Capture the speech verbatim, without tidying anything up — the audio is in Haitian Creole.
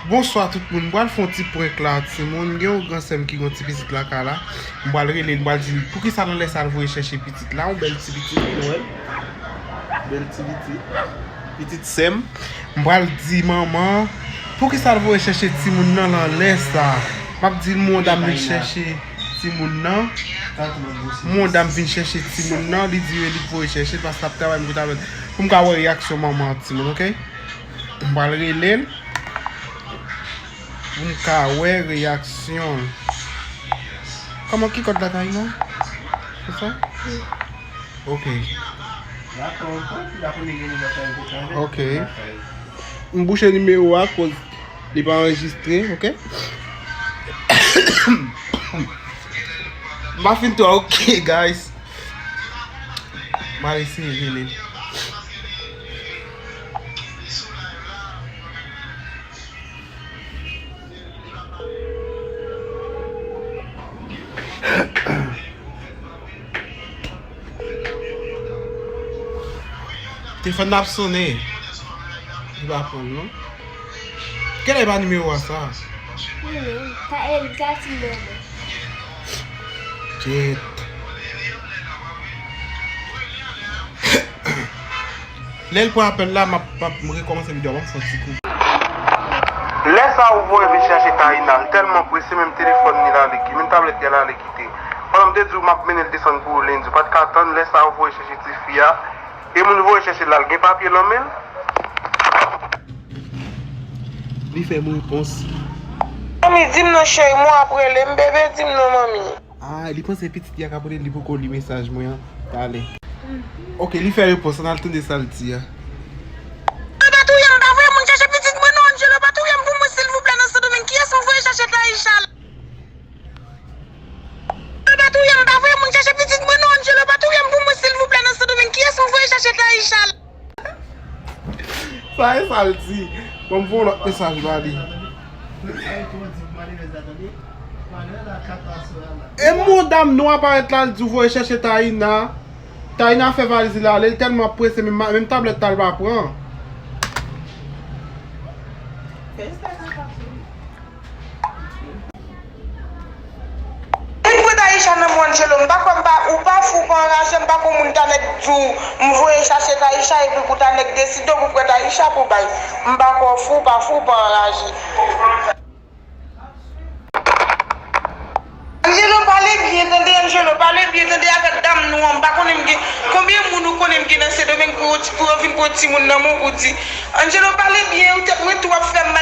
Bonswa tout moun, m pral fè yon ti prank la timoun, gen yon gran sè m ki gen yon ti pitit lakay la, m pral rele l, m pral di l poukisa nan lè sa l voye chèche pitit la, yon bèl ti pitit, nou wè l, bèl ti pitit, pitit sè m, m pral di manman poukisa l voye chèche timoun nan nan lè sa, m ap di l m wè yon dam vin chèche timoun nan, m wè yon dam vin chèche timoun nan, li di li voye chèche l paske l ap travay, m kout avè l, pou m ka wè reyaksyon manman ak timoun, oke? M pral rele l. Pou m ka wè reyaksyon l. Kòman ki kòd la, Taïna? Se sa? Ok. Ok. M bouche nimewo a koz li pa anrejistre, ok? M pa fin twò, ok, guys. M al eseye rele l. Telefòn nan ap sonnen. Li pa pran, non. Kèlè pa nimewo a sa? Hmm, pa Elga ti nènè. Ket. Lè l pran apèl la, m ap, m ap rekòmanse videyo a, ban m fè yon ti kou. Lè sa a ou voye vin chèche Taïna, l tèlman prese, menm telefòn li l ale ki, menm tablèt li l ale kite. Pandan m te di w m ap mennen l desann pou ou lendi, ou pa t ka tann, lè sa a ou voye chèche tifi a, e moun ou voye chèche l la, l gen papye nan men l? Li fè m repons. Manmi, di m non cheri, m ap rele m, bebe, di m non manmi. Ah, li panse pitit li a k ap rele l, li poko li mesaj mwen an. Talè. Ok, li fè repons, ann al tande sa l di a. Yo pa touye m, pa voye moun chèche pitit mwen non, Angelo, pa touye m pou mwen silvouplè nan Sendomeng, kiyès m voye chèche Taïcha la? Yo pa touye m, pa voye moun chèche pitit mwen non, Angelo, pa touye m pou mwen silvouplè nan Sendomeng, kiyès m voye chèche Taïcha la? Sa e sa l di. Bon, m voye lòt mesaj ba li. E m wè yon dam nou aparèt la, l di w voye chèche Taïna. Taïna fè valiz li l ale, l tèlman prese, menm, menm tablèt la l pa pran. Vin pran Taïcha nan men w, Angelo, m pa kwè m pa, ou pa fou, ou pa anraje, m pa kwè moun ta nèk di w m voye chache Taïcha epi pou ta nèk deside w pou pran Taïcha pou bay. M pa kwè w fou, ou pa fou, ou pa anraje. Angelo, pale byen, tande, Angelo, pale byen, tande, avèk dam nou an, m pa konnen m gen, konbyen moun ou konnen m gen nan Sendomeng pou yo, pou yo vin pran timoun nan men w pou di, Angelo, pale byen, ou tèt mwen tou ap fè m mal.